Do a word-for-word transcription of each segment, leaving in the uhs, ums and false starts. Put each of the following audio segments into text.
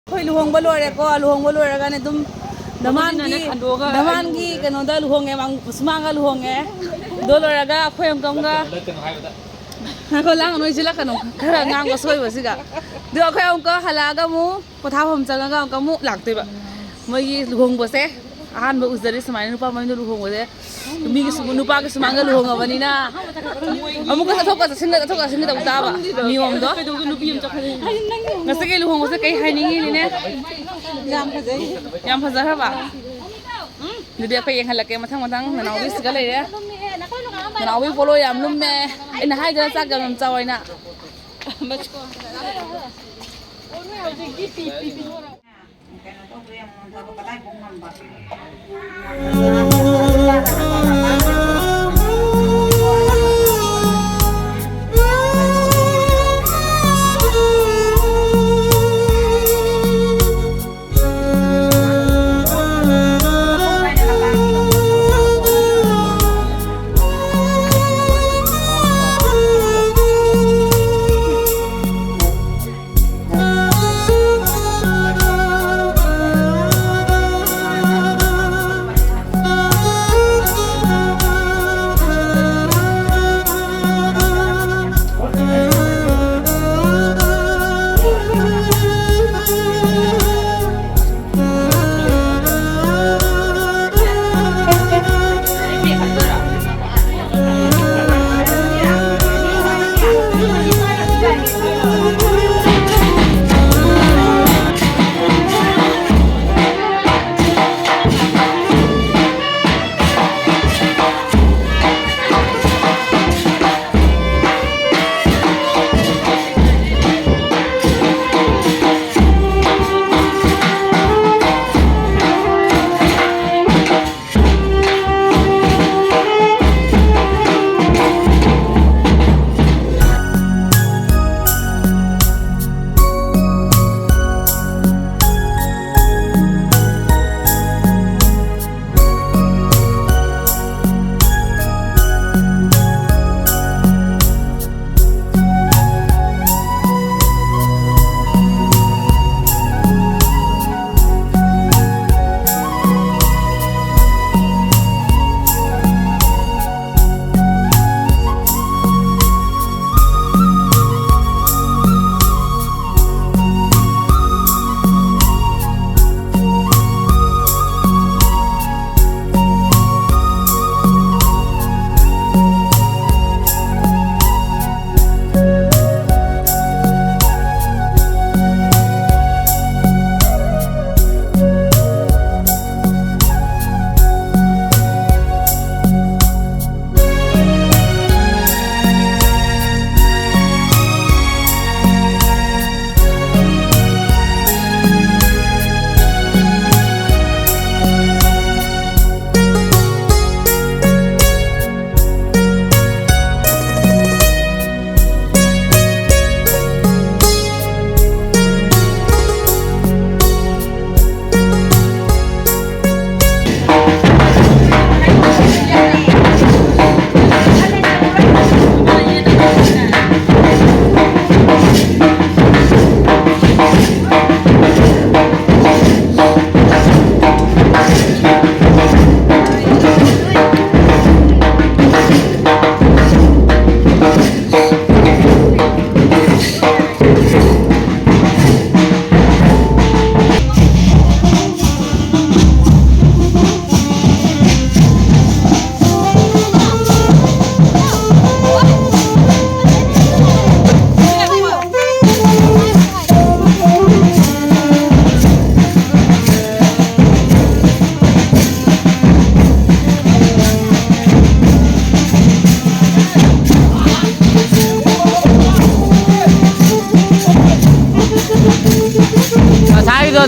ꯑꯩꯈꯣꯏ ꯂꯨꯍꯣꯡꯕ ꯂꯣꯏꯔꯦꯀꯣ꯫ ꯂꯨꯍꯣꯡꯕ ꯂꯣꯏꯔꯒꯅꯦ ꯑꯗꯨꯝ ꯗꯃꯥꯟꯒꯤ, ꯈꯟꯗꯣꯛꯑꯒ ꯗꯃꯥꯟꯒꯤ ꯀꯩꯅꯣꯗ ꯂꯨꯍꯣꯡꯉꯦ, ꯃꯥꯡ-, ꯁꯨꯃꯥꯡꯒ ꯂꯨꯍꯣꯡꯉꯦ꯫ ꯑꯗꯨ ꯂꯣꯏꯔꯒ ꯑꯩꯈꯣꯏ ꯑꯃꯨꯛꯀ ꯑꯃꯒ ꯉꯥꯏꯈꯣ, ꯂꯥꯡꯒꯅꯨ, ꯏꯟꯁꯤꯜꯂꯛꯀꯅꯨ꯫ ꯈꯔ ꯉꯥꯡꯕ ꯁꯣꯏꯕꯁꯤꯒ꯫ ꯑꯗꯨ ꯑꯩꯈꯣꯏ ꯑꯃꯨꯛꯀ ꯍꯜꯂꯛꯑꯒ ꯑꯃꯨꯛ ꯄꯣꯊꯥꯐꯝ ꯆꯪꯉꯒ ꯑꯃꯨꯛꯀ ꯑꯃꯨꯛ ꯂꯥꯛꯇꯣꯏꯕ꯫ ꯃꯣꯏꯒꯤ ꯂꯨꯍꯣꯡꯕꯁꯦ ꯑꯍꯥꯟꯕ ꯎꯖꯔꯤ ꯁꯨꯃꯥꯏꯅ ꯅꯨꯄꯥ ꯃꯌꯨꯝꯗ ꯂꯨꯍꯣꯡꯕꯁꯦ꯫ ꯃꯤꯒꯤ ꯁꯨꯝ-, ꯅꯨꯄꯥꯒꯤ ꯁꯨꯃꯥꯡꯗ ꯂꯨꯍꯣꯡꯉꯕꯅꯤꯅ ꯑꯃꯨꯛꯀ ꯆꯠꯊꯣꯛꯀ ꯆꯠꯁꯤꯟꯒ, ꯆꯠꯊꯣꯛꯀ ꯆꯠꯁꯤꯟꯒ ꯇꯧ ꯇꯥꯕ ꯅꯤꯌꯣꯝꯗꯣ꯫ ꯉꯁꯤꯒꯤ ꯂꯨꯍꯣꯡꯕꯁꯦ ꯀꯩ ꯍꯥꯏꯅꯤꯡꯉꯤꯅꯦ? ꯌꯥꯝ ꯐꯖꯩ꯫ ꯌꯥꯝ ꯐꯖꯈ꯭ꯔꯕ? ꯑꯗꯨꯗꯤ ꯑꯩꯈꯣꯏ ꯌꯦꯡꯍꯜꯂꯛꯀꯦ ꯃꯊꯪ ꯃꯊꯪ꯫ ꯅꯅꯥꯎꯕꯤꯁꯤꯒ ꯂꯩꯔꯦ꯫ ꯅꯅꯥꯎꯕꯤ ꯄꯣꯂꯣ ꯌꯥꯝ ꯂꯨꯝꯃꯦ꯫ ꯑꯩꯅ ꯍꯥꯏꯗꯅ ꯆꯥꯛ ꯌꯥꯝ ꯌꯥꯝ ꯆꯥꯎ ꯍꯥꯏꯅ꯫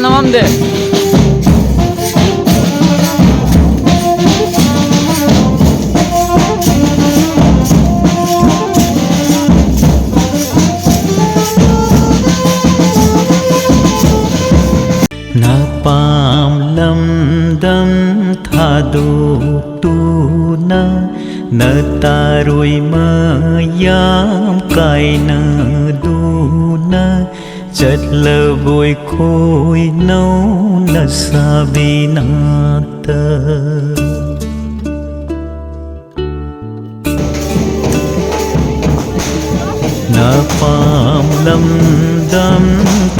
ꯅꯃꯝꯗꯦ꯫ ꯅꯄꯥꯝ ꯂꯝꯗꯝ ꯊꯥꯗꯣꯛꯇꯨꯅ, ꯅꯇꯥꯔꯣꯏ ꯃꯌꯥꯝ ꯀꯥꯏꯅꯗꯨꯅ, ꯆꯠꯂꯕꯣꯏ ꯈꯣꯏꯅꯧ ꯅꯁꯥꯕꯤ ꯅꯥꯛꯇ꯫ ꯅꯄꯥꯝ ꯂꯝꯗꯝ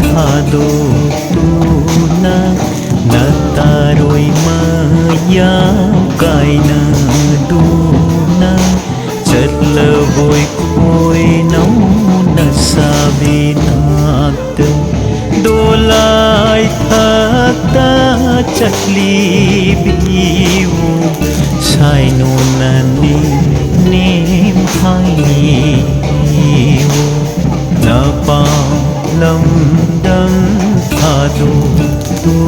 ꯊꯥꯗꯣꯛꯇꯨꯅ, ꯅꯇꯥꯔꯣꯏ ꯃꯌꯥꯝ ꯀꯥꯏꯅꯗꯨꯅ, ꯆꯠꯂꯕꯣꯏ ꯈꯣꯏꯅꯧ ꯅꯁꯥꯕꯤ ꯅꯥꯛꯇ꯫ ꯗꯣꯂꯥꯏ ꯊꯛꯇ ꯆꯠꯂꯤꯕꯤꯌꯨ, ꯁꯥꯏꯅꯣꯅ ꯅꯦꯝ ꯅꯦꯝ ꯍꯥꯏꯕꯤꯌꯨ, ꯅꯄꯥꯝ ꯂꯝꯗꯝ ꯊꯥꯗꯣꯛꯇꯨꯅ꯫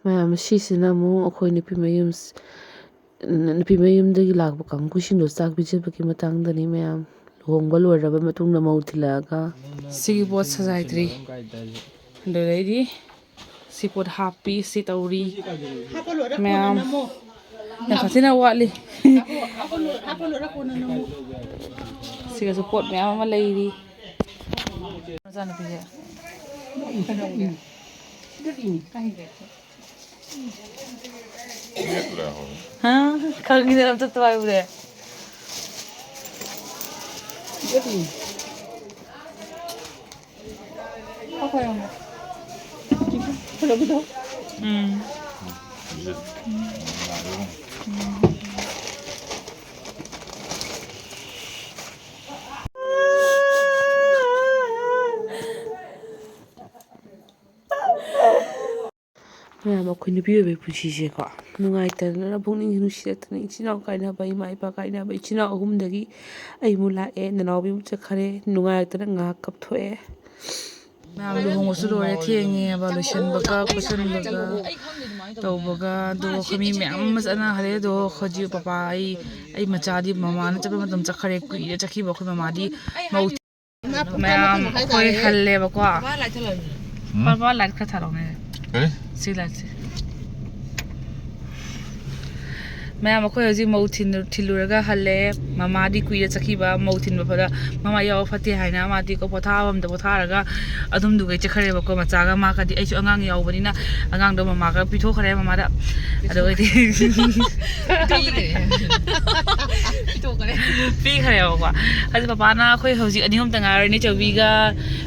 ꯃꯌꯥꯝ, ꯁꯤꯁꯤꯅ ꯑꯃꯨꯛ ꯑꯩꯈꯣꯏ ꯅꯨꯄꯤ ꯃꯌꯨꯝ, ꯅꯨꯄꯤ ꯃꯌꯨꯝꯗꯒꯤ ꯂꯥꯛꯄ ꯀꯥꯡꯕꯨꯁꯤꯡꯗꯣ ꯆꯥꯛ ꯄꯤꯖꯕꯒꯤ ꯃꯇꯥꯡꯗꯅꯤ ꯃꯌꯥꯝ꯫ ꯂꯨꯍꯣꯡꯕ ꯂꯣꯏꯔꯕ ꯃꯇꯨꯡꯗ ꯃꯧ ꯊꯤꯜꯂꯛꯑꯒ꯫ ꯁꯤꯒꯤ ꯄꯣꯠ ꯁꯖꯥꯏꯗ꯭ꯔꯤ꯫ ꯑꯗꯨꯗꯩꯗꯤ ꯁꯤ ꯄꯣꯠ ꯍꯥꯞꯄꯤ, ꯁꯤ ꯇꯧꯔꯤ꯫ ꯃꯌꯥꯝ ꯌꯥꯝ ꯁꯥꯊꯤꯅ ꯋꯥꯠꯂꯤ꯫ ꯁꯤꯒꯁꯨ ꯄꯣꯠ ꯃꯌꯥꯝ ꯑꯃ ꯂꯩꯔꯤ꯫ ꯃꯆꯥꯅꯨꯄꯤꯁꯦ꯫ ꯍꯥ? ꯈꯪꯉꯤꯗꯅ, ꯑꯝꯇ ꯇꯣꯏꯕꯨꯔꯦ꯫ ꯎꯝ꯫ ꯃꯌꯥꯝ, ꯑꯩꯈꯣꯏ ꯅꯨꯄꯤ ꯑꯣꯏꯕꯩ ꯄꯨꯟꯁꯤꯁꯦꯀꯣ, ꯅꯨꯡꯉꯥꯏꯇꯗꯅ, ꯄꯨꯛꯅꯤꯡ ꯅꯨꯡꯁꯤꯔꯛꯇꯅ, ꯏꯆꯤꯟ ꯏꯅꯥꯎ ꯀꯥꯏꯅꯕ, ꯏꯃꯥ ꯏꯄꯥ ꯀꯥꯏꯅꯕ, ꯏꯆꯤꯟ ꯏꯅꯥꯎ ꯑꯍꯨꯝꯗꯒꯤ ꯑꯩ ꯑꯃꯨꯛ ꯂꯥꯛꯑꯦ, ꯅꯅꯥꯎꯕꯤ ꯑꯃꯨꯛ ꯆꯠꯈ꯭ꯔꯦ, ꯅꯨꯡꯉꯥꯏꯔꯛꯇꯅ ꯉꯥꯏꯍꯥꯛ ꯀꯞꯊꯣꯛꯑꯦ꯫ ꯃꯌꯥꯝ, ꯂꯨꯍꯣꯡꯕꯁꯨ ꯂꯣꯏꯔꯦ, ꯊꯦꯡꯉꯦꯕ, ꯂꯣꯏꯁꯟꯕꯒ ꯈꯣꯠꯆꯟꯕꯒ ꯇꯧꯕꯒ꯫ ꯑꯗꯣ ꯑꯩꯈꯣꯏ ꯃꯤ ꯃꯌꯥꯝ ꯑꯃ ꯆꯠꯅꯈ꯭ꯔꯦ꯫ ꯑꯗꯣ ꯍꯧꯖꯤꯛ ꯄꯄꯥ, ꯑꯩ, ꯑꯩ ꯃꯆꯥꯗꯤ ꯃꯃꯥꯅ ꯆꯠꯄ ꯃꯇꯝ ꯆꯠꯈ꯭ꯔꯦ, ꯀꯨꯏꯔꯦ ꯆꯠꯈꯤꯕ꯫ ꯑꯩꯈꯣꯏ ꯃꯃꯥꯗꯤ ꯃꯧ ꯃꯌꯥꯝ, ꯑꯩꯈꯣꯏ ꯍꯜꯂꯦꯕꯀꯣ꯫ ꯎꯝ? ꯕꯕꯥ, ꯂꯥꯏꯠ ꯈꯔ ꯊꯥꯔꯛꯑꯣꯅꯦ꯫ ꯀꯔꯤ? ꯁꯤ ꯂꯥꯏꯠꯁꯦ꯫ ꯃꯌꯥꯝ, ꯑꯩꯈꯣꯏ ꯍꯧꯖꯤꯛ ꯃꯧ ꯊꯤꯟ-, ꯊꯤꯜꯂꯨꯔꯒ ꯍꯜꯂꯦ꯫ ꯃꯃꯥꯗꯤ ꯀꯨꯏꯔꯦ ꯆꯠꯈꯤꯕ꯫ ꯃꯧ ꯊꯤꯟꯕ ꯐꯥꯎꯗ ꯃꯃꯥ ꯌꯥꯎꯕ ꯐꯠꯇꯦ ꯍꯥꯏꯅ ꯃꯥꯗꯤ ꯀꯣ ꯄꯣꯊꯥꯕ ꯑꯝꯗ ꯄꯣꯊꯥꯔꯒ ꯑꯗꯨꯝ ꯗꯨꯒꯩ ꯆꯠꯈ꯭ꯔꯦꯕꯀꯣ꯫ ꯃꯆꯥꯒ ꯃꯥꯒꯗꯤ, ꯑꯩꯁꯨ ꯑꯉꯥꯡ ꯌꯥꯎꯕꯅꯤꯅ ꯑꯉꯥꯡꯗꯣ ꯃꯃꯥꯒ ꯄꯤꯊꯣꯛꯈ꯭ꯔꯦ ꯃꯃꯥꯗ꯫ ꯑꯗꯨꯒꯗꯤ ꯄꯤꯈ꯭ꯔꯦ꯫ ꯄꯤꯊꯣꯛꯈ꯭ꯔꯦ꯫ ꯄꯤꯈ꯭ꯔꯦꯕꯀꯣ꯫ ꯑꯗꯨ ꯄꯄꯥꯅ ꯑꯩꯈꯣꯏ ꯍꯧꯖꯤꯛ ꯑꯅꯤ ꯑꯍꯨꯝꯇ ꯉꯥꯏꯔꯦ, ꯏꯆꯧꯕꯤꯒ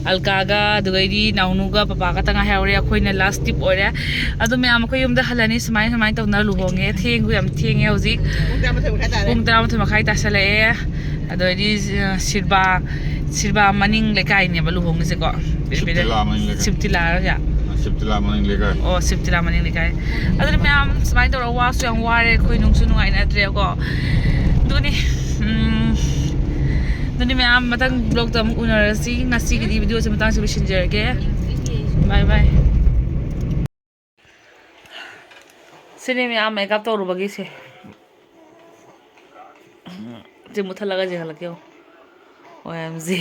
ꯑꯜꯀꯥꯒ, ꯑꯗꯨꯒꯩꯗꯤ ꯅꯥꯎꯅꯨꯒ ꯄꯄꯥ ꯈꯛꯇ ꯉꯥꯏꯍꯧꯔꯦ꯫ ꯑꯩꯈꯣꯏꯅ ꯂꯥꯁ ꯇꯤꯞ ꯑꯣꯏꯔꯦ꯫ ꯑꯗꯣ ꯃꯌꯥꯝ, ꯑꯩꯈꯣꯏ ꯌꯨꯝꯗ ꯍꯜꯂꯅꯤ꯫ ꯁꯨꯃꯥꯏꯅ ꯁꯨꯃꯥꯏꯅ ꯇꯧꯅ ꯂꯨꯍꯣꯡꯉꯦ꯫ ꯊꯦꯡꯕꯨ ꯌꯥꯝ ꯊꯦꯡꯉꯦ ꯍꯧꯖꯤꯛ꯫ ꯄꯨꯡ ꯇꯔꯥꯃꯥꯊꯣꯏ ꯃꯈꯥꯏ ꯇꯥꯔꯦ꯫ ꯄꯨꯡ ꯇꯔꯥꯃꯥꯊꯣꯏ ꯃꯈꯥꯏ ꯇꯥꯁꯜꯂꯛꯑꯦ꯫ ꯑꯗꯨ ꯑꯣꯏꯗꯤ, ꯑ, ꯁꯤꯔꯕꯥ, ꯁꯤꯔꯕꯥ ꯃꯅꯤꯡ ꯂꯩꯀꯥꯏꯅꯦꯕ ꯂꯨꯍꯣꯡꯉꯤꯁꯦꯀꯣ꯫ ꯁꯤꯞꯇꯤꯂꯥ ꯃꯅꯤꯡ ꯂꯩꯀꯥꯏ꯫ ꯁꯤꯞꯇꯤꯂꯥ ꯍꯥꯏꯁꯦ? ꯑ, ꯁꯤꯞꯇꯤꯂꯥ ꯃꯅꯤꯡ ꯂꯩꯀꯥꯏ꯫ ꯑꯣ, ꯁꯤꯞꯇꯤꯂꯥ ꯃꯅꯤꯡ ꯂꯩꯀꯥꯏ꯫ ꯑꯗꯨꯅ ꯃꯌꯥꯝ ꯁꯨꯃꯥꯏꯅ ꯇꯧꯔꯒ ꯋꯥꯁꯨ ꯌꯥꯝ ꯋꯥꯔꯦ, ꯑꯩꯈꯣꯏ ꯅꯨꯡꯁꯨ ꯅꯨꯡꯉꯥꯏꯅꯗ꯭ꯔꯦꯀꯣ꯫ ꯑꯗꯨꯅꯤ, ꯎꯝ, ꯑꯗꯨꯅꯤ ꯃꯌꯥꯝ, ꯃꯊꯪ ꯕ꯭ꯂꯣꯛꯇ ꯑꯃꯨꯛ ꯎꯅꯔꯁꯤ꯫ ꯉꯁꯤꯒꯤꯗꯤ ꯚꯤꯗꯤꯑꯣꯁꯦ ꯃꯇꯥꯡꯁꯤ ꯂꯣꯏꯁꯤꯟꯖꯔꯒꯦ꯫ ꯕꯥꯏ ꯕꯥꯏ꯫ ꯁꯤꯅꯦ ꯃꯌꯥꯝ ꯃꯦꯀꯞ ꯇꯧꯔꯨꯕꯒꯤꯁꯦ꯫ ꯁꯤ ꯃꯨꯠꯊꯠꯂꯒ ꯌꯦꯡꯍꯜꯂꯛꯀꯦ ꯌꯦꯡꯉꯣ꯫ ꯑꯣ ꯑꯦꯝ ꯖꯤ꯫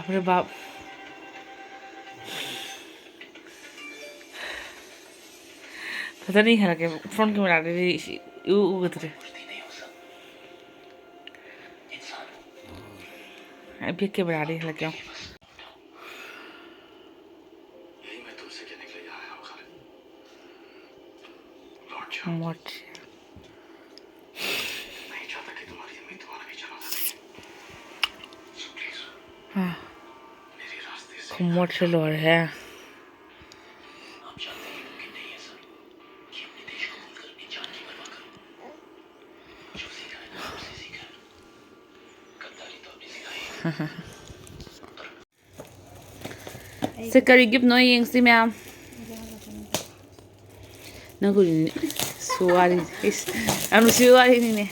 ꯕꯥꯞ ꯔꯦ ꯕꯥꯞ꯫ ꯐꯖꯅ ꯌꯦꯡꯍꯜꯂꯛꯀꯦ꯫ ꯐ꯭ꯔꯣꯟ ꯀꯦꯃꯦꯔꯥꯗꯗꯤ ꯏꯎ ꯎꯒꯗ꯭ꯔꯦ꯫ ꯑꯩ ꯕꯦꯛ ꯀꯦꯃꯦꯔꯥꯗ ꯌꯦꯡꯍꯜꯂꯛꯀꯦ꯫ ꯃꯣꯠꯁꯦ꯫ ꯈꯨꯃꯣꯠꯁꯦ ꯂꯣꯏꯔꯦꯍꯦ꯫ ꯁꯤ ꯀꯔꯤ ꯒꯤꯐꯅꯣ ꯌꯦꯡꯁꯤ ꯃꯌꯥꯝ꯫ ꯅꯪ ꯍꯧꯖꯤꯛ ꯁꯨ ꯋꯥꯔꯤ, ꯏꯁ, ꯌꯥꯝ ꯅꯨꯡꯁꯤꯕ ꯋꯥꯔꯤꯅꯤꯅꯦ꯫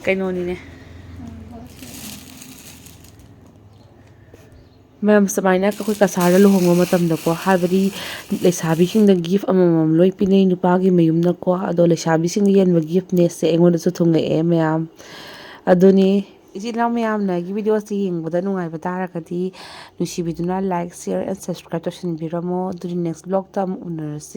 ꯀꯩꯅꯣꯅꯤꯅꯦ꯫ ꯃꯌꯥꯝ, ꯁꯨꯃꯥꯏꯅ ꯑꯩꯈꯣꯏ ꯀꯁꯥꯔꯗ ꯂꯨꯍꯣꯡꯕ ꯃꯇꯝꯗꯀꯣ, ꯍꯥꯏꯕꯗꯤ ꯂꯩꯁꯥꯕꯤꯁꯤꯡꯗ ꯒꯤꯐ ꯑꯃꯃꯝ ꯂꯣꯏ ꯄꯤꯅꯩ ꯅꯨꯄꯥꯒꯤ ꯃꯌꯨꯝꯅꯀꯣ꯫ ꯑꯗꯣ ꯂꯩꯁꯥꯕꯤꯁꯤꯡꯅ ꯌꯦꯟꯕ ꯒꯤꯐꯅꯦꯁꯦ ꯑꯩꯉꯣꯟꯗꯁꯨ ꯊꯨꯡꯉꯛꯑꯦ ꯃꯌꯥꯝ꯫ ꯑꯗꯨꯅꯤ ꯏꯆꯤꯜ ꯏꯅꯥꯎ ꯃꯌꯥꯝꯅ ꯑꯩꯒꯤ ꯚꯤꯗꯤꯑꯣꯁꯤ ꯌꯦꯡꯕꯗ ꯅꯨꯡꯉꯥꯏꯕ ꯇꯥꯔꯒꯗꯤ ꯅꯨꯡꯁꯤꯕꯤꯗꯨꯅ like, share and subscribe ꯇꯧꯁꯤꯟꯕꯤꯔꯝꯃꯣ꯫ ꯑꯗꯨꯗꯤ next vlogꯇ ꯑꯃꯨꯛ ꯎꯅꯔꯁꯤ꯫